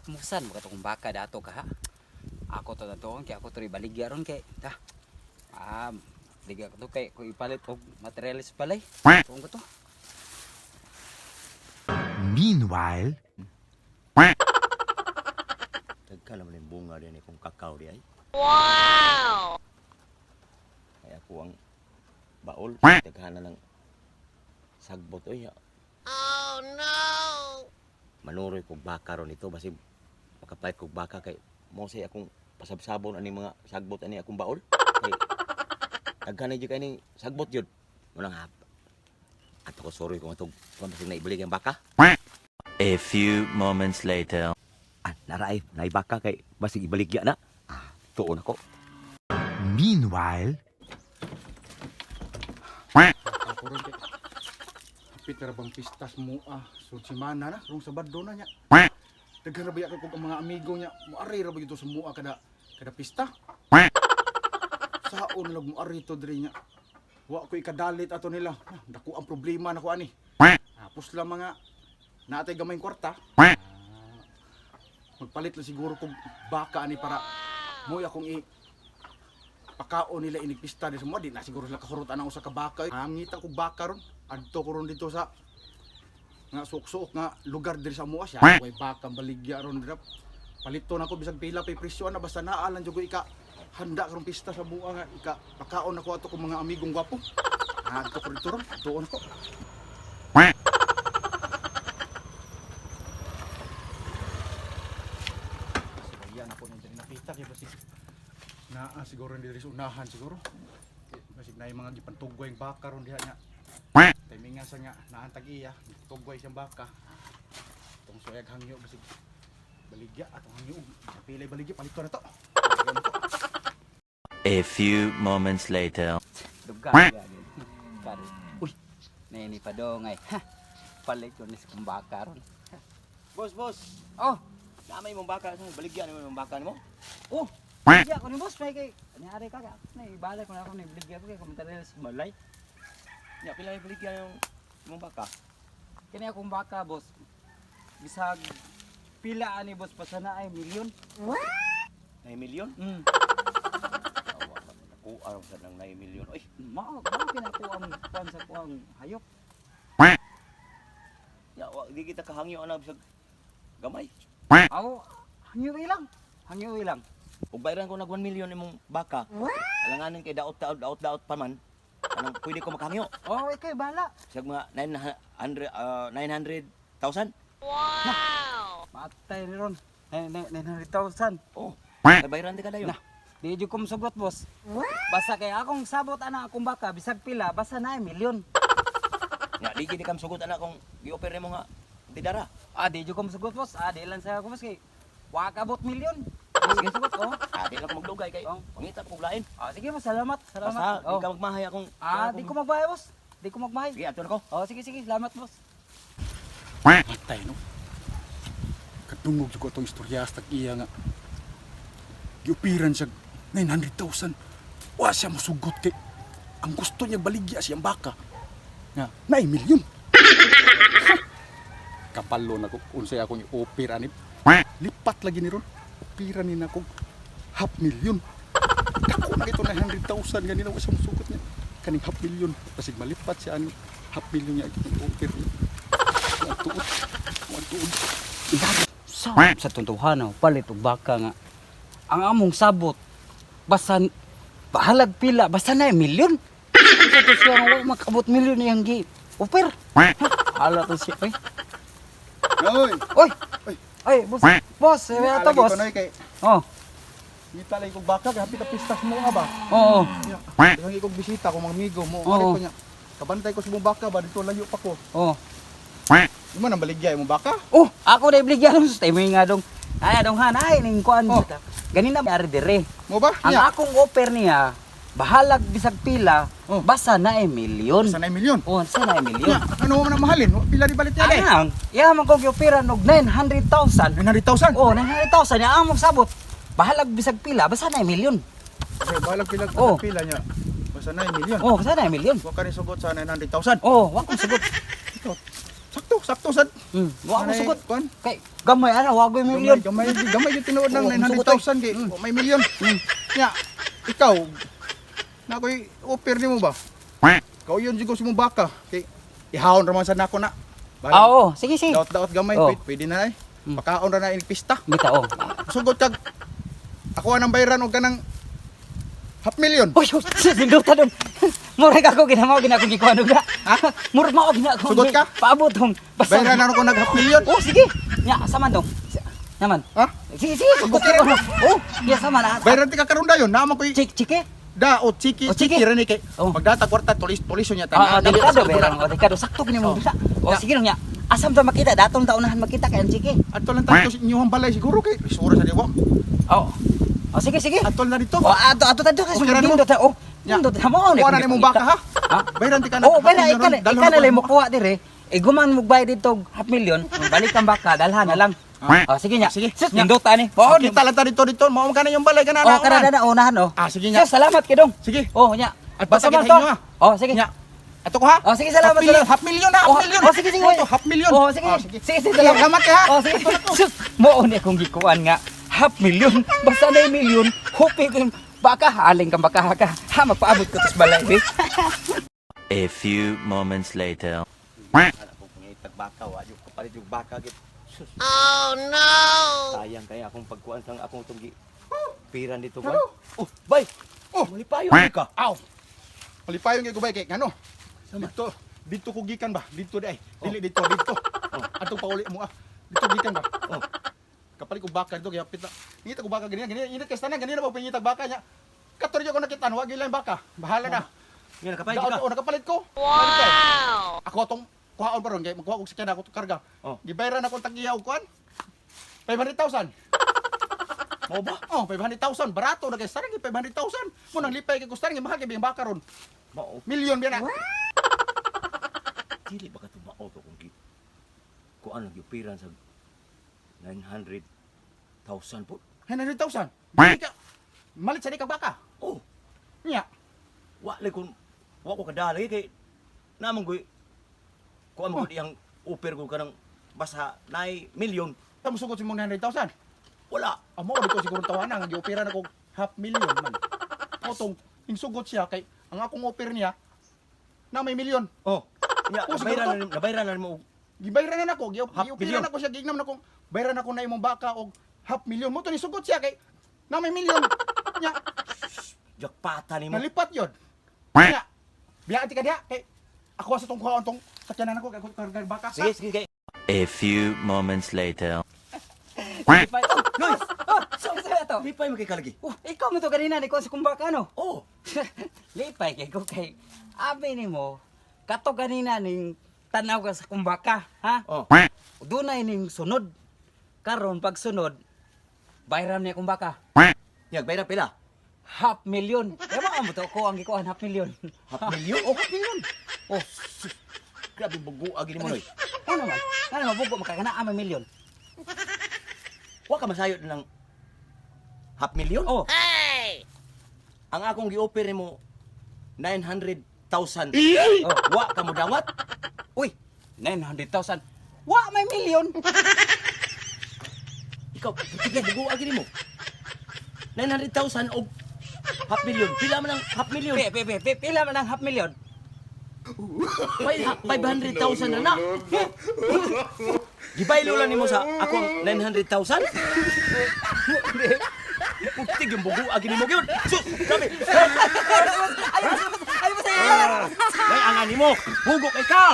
Kumusan mo katong baka dato ka ha. Ako to dato kay ako to ibaligya ron kay ta. Ah, liga ko to kay ko ipalit og materials balay. Tuon ko to. Meanwhile, Tagka naman yung bunga din kung kakao di ay. Wow! Ay ako ang baol. Taghanan ng sagbot oy. Oh no! Manuroy kog baka ron ito basig makapalit kog baka kay mo say akong pasabsabon ani mga sagbot ani akong baol. Kay taghanan jud kay ning sagbot jud. Munang hap. Ato ko soroy kung atong kuan basig naibalik ang baka. A few moments later. Ah, naraay, naibaka kay basig ibaligya na. Ah, tuon ako. Meanwhile, Ako ron kay hapit na ra bang pistas mo ah. So simana na, rong Sabado na niya. Daghan ra ba kog ang mga amigo niya. Moari ra ba gyud to sa mua kada kada pista? Saon lang moari to diri niya. Wa ko ikadalit ato nila. Ah, dako ang problema nako ani. Tapos lang mga naatay gamay kwarta. Ah, magpalit lang siguro kog baka ani para mo'y akong i pakaon nila inig pista di sa mga di na siguro sila kahurot anang usa ka baka. Hangita ko baka ron. Adto ko ron dito sa nga suok-suok nga lugar diri sa mua siya. Way baka baligya ron dira. Palito na ko bisag pila pay presyo na basta naa lang jud ko ika handa karong pista sa mua nga ika pakaon nako ato kong mga amigong gwapo. Adto ko dito ron. Tuon ko. Sige, na po nang diri napita kay basig naa siguro diri sa unahan siguro. Basig na yung mga gipantugway yung baka ron diha niya. Timingan sa nga naan tag iya, tugway siyang baka. Itong soyag hangyo basig baligya atong hangyo sa pilay baligya palito na to. A few moments later. Duga. Kare. Uy, nini pa dongay. Ha. Palit ko ni sa kong baka ron. Boss, boss. Oh, Namay mong baka sa baligya nimo mong baka nimo. oh. Baligya ko ni boss may kay anyari ka ka. Nay balay ko na ako ni baligya ko kay materials balay. Nya pila yung baligya yung imong baka? Kini akong baka boss. Bisag pila ani boss basta na ay milyon. 9 milyon. Awa ka ko araw sa nang 9 milyon. Oy, Mao mao kinako ang kuan sa kuang hayop. nya wa di kita kahangyo ana bisag gamay. Aw, hangyo ilang. Hangyo ilang. Ug bayran ko nag 1 milyon imong baka. Alanganin kay daot daot daot daot pa man. Anong pwede ko makahangyo? Oh, ikay bahala. Bisag mga 900 900,000. Matay ni ron. 900,000. Oh. Kay bayran di ka dayon. Nah. Di jud ko musugot, boss. Basta kay akong sabot ana akong baka bisag pila basta na ay milyon. Nya di gid kam sugot ana kung gi-offer nimo nga tidara. Ah, di jud ko musugot, boss. Ah, di lang sa ako, boss kay wa kabot milyon. Sige, sugot oh. Ah, di lang ko magdugay kay Oh. pangita ko lain. Ah, sige, boss, salamat. Salamat. Basta di Oh. ka magmahay akong Ah, di ko magbahay, boss. Di ko magmahay. Sige, ato na ko. Oh, sige, sige, salamat, boss. Matay no. Kadungog jud ko atong istorya sa tag-iya nga giupiran siya 900,000. Wa siya mosugot kay ang gusto niya baligya siyang baka nga 9 milyon. Kapalo na ko unsay akong i-offer ani. Lipat lagi ni ron. Opira ni nako half million. Dako na ito 900,000 ganina wa siya mosugot niya. Kaning half million basig malipat siya ani half million niya i-offer niya. Ang tuod. Ang tuod. Sa tuntuhan oh, palit og baka nga ang among sabot basta bahalag pila basta na milyon. Ito siya nga wa makabot milyon iyang gi. Uper. Hala to siya. Oy. Noy! Oy. Oy, boss. Boss, eh, ato boss. Ko, Noy, kay Oh. ngita lang kog baka kay hapit na pistas mo nga ba. Oo. Nya, daghang ikog bisita kong mga amigo mo. Oo. ko niya. Kabantay ko sa mong baka ba dito layo pa ko. Oh. Di man ang baligya imong baka. Oh, ako na ibligyan sa timing nga dong. Ay, dong han, ay ning kuan. Oh. Ganina ari dire. Mo ba? Ang Nya. akong offer niya, bahalag bisag pila, Oh. basta na ay milyon. Sa 9 milyon. Oh, basta na ay milyon. Nya, ano mo man ang mahalin? Pila di balit niya day? Anang, iya man kong gioperan og 900,000. 900,000. Oh, 900,000 niya among sabot. Bahalag bisag pila, basta na ay milyon. Okay, bahalag pila Oh. pila niya. Basta 9 milyon. Oh, basta na ay milyon. Wa ka ni sugot sa 900,000. Oh, wa kong sagot. Ito. Sakto, Sakto sad. Wa ko Anay, sugot. kuan? Kay gamay ana wa koy Gamay, milyon. gamay, gamay yung tinuod ng Oo, musugot, oy. 900,000 kay wa may milyon. Nya, ikaw na ko'y offer nimo ba? Kauyon siguro si mong baka kay ihawon ra man sad nako na. Bahala. Ah, oo, sige sige. Daot-daot gamay, Oh. pwede na ay. Pakaon ra na in pista. Bitaw. Oh. Sugot kag ako anang bayran og kanang half million. Uy, sinduta dong. Murag ako ginamaw gina akong gikuan og Ha? Murag mao gina ako. Sugot ka? Paabot hong. Basta. Bayran na ako nag half million. Oh, sige. Nya, asa man dong? Naman. Ha? Sige, sige, sugot ka. Oh, ya sama na. Bayran ti ka karon dayon, naman ko'y Chik, chike. da o chiki O, chiki. chiki ra ni kay Oh. pagdata kwarta tulis tuliso niya Ah, tanan. delikado bayran. Oh, delikado sakto gini mo bisa. Oh, sige lang nya. Asam ta makita, datong ta unahan makita kay ang chike. Atol lang tayo sa inyong balay siguro kay lisura sa diwa. Oh. Oh, sige, sige. Atol na dito. Oh, ato ato tadto kay Okay ra nimo. nindot ta. Oh, Nya. nindot ta mo. Kuha na nimong baka ha. Ha? Bayran ti ka na. Oh, bayra ika na ika na lang mo kuha dire. Iguman mo bayad dito half million, balik ang baka, dalhan na lang. Oh, sige nya. Sige. Sus, nindot ani. Oh, Oh, kita lang ta dito dito. Mao ka na yung balay kana Oh, na. kana na unahan oh. Ah, sige nya. Sus, salamat kay dong. Sige. Oh, nya. At Basta basta man kita to. inyo, ah. Oh, sige. Nya. Ato ko ha. Oh, sige, salamat, Half million, salamat. half million na, half Oh, million. oh, sige, sige. Ito, half million. Oh, sige. Oh, sige. Sige, sige, salamat. Salamat ka, ha. Oh, sige. Sus, mo ni akong gikuan nga half million. Basta na yung million, hupi ko yung baka haling kang baka ka. Ha, magpaabot ko tos balay, be. A few moments later. Anak ko pangitag baka wa jud kapalit yung baka gid. Sus. Oh no. Sayang kaya akong pagkuan sang akong tunggi. Piran dito ba? Oh, bay. Oh. Malipayo ka. Aw. Palipayon kay gubay kay ngano. Dito dito ko gikan ba? Dito di ay. Dili dito dito. Atong pauli mo ah. Dito gikan ba? Oh. Kapalit ko baka dito kaya pita. Ngita ko baka ganina ganina init kay tanan ganina ba pingitag baka niya. Katoryo ko nakita wa gyud lang baka. Bahala na. Nga nakapalit Daot ka. ko nakapalit ko. Wow. Ako atong kuhaon pa ron kay magkuha og sakyan ako karga. Oh. Gibayran ako tag-iya og kuan. 500,000. Mao ba? Oh, 500,000 barato na kay sarang 500,000. Mo nang lipay kay kustan mahal kay biyang baka ron. Mao. Milyon biya na. Dili ba ka tumao to kung gi kuan lang piran sa 900,000 po. 900,000. Dili ka malit sa di ka baka. Oh, Nya. wa lay kun wa ko kadali kay namang goy kuan mo Oh. gud iyang offer ko kanang basta 9 million. Tamo sugot si mong 900,000. Wala. Amo di ko siguro tawana nga giopera na ko half million man. Otong insugot siya kay ang akong offer niya na may milyon. Oh. Nya, Oh, siguro nabayran to. na nabayran na mo og Gibayran na nako, Half giopera million. na ko siya gignam na kong bayran ako na imong baka og half million. Mo to ni sugot siya kay na may milyon. Nya, jackpota nimo. nalipat yon. Nya, biya ti ka diha kay ako sa tong kuhaon tong sakyanan ako kay ako karga baka. Sige, sige kay. A few moments later. Oh, Luis. Oh, so sa to. Lipay mo kay kalagi. Oh, ikaw mo to kanina ni ko sa kumbaka no. Oh, Lipay kay ko kay abi nimo kato kanina ning tanaw ka sa kumbaka, ha? oh. Dunay ning sunod. Karon pagsunod, bayran niya kumbaka. Nya, bayran pila. Half million. Kaya mo to ko ang gikuan half million. Half million? Oh, half million. Oh, Grabe bugo agi nimo noy. ano man? Ano man bugo makakana ama million. Wa ka masayod ng half million? Oh, Ang akong gi-offer nimo 900,000. Oh. Wa ka mo dawat? Uy, 900,000. Wa may million. Ikaw, sige bugo agi nimo. 900,000 og half million. Pila man ang half million? Pe, pe, pe, pe, pila man ang half million? 500,000 na na. Gibaylo lang nimo sa akong 900,000? Puti yung bugo agi nimo gyud. Sus, grabe. Ayaw, ayaw, ayaw, May angan nimo. Bugo kay ka.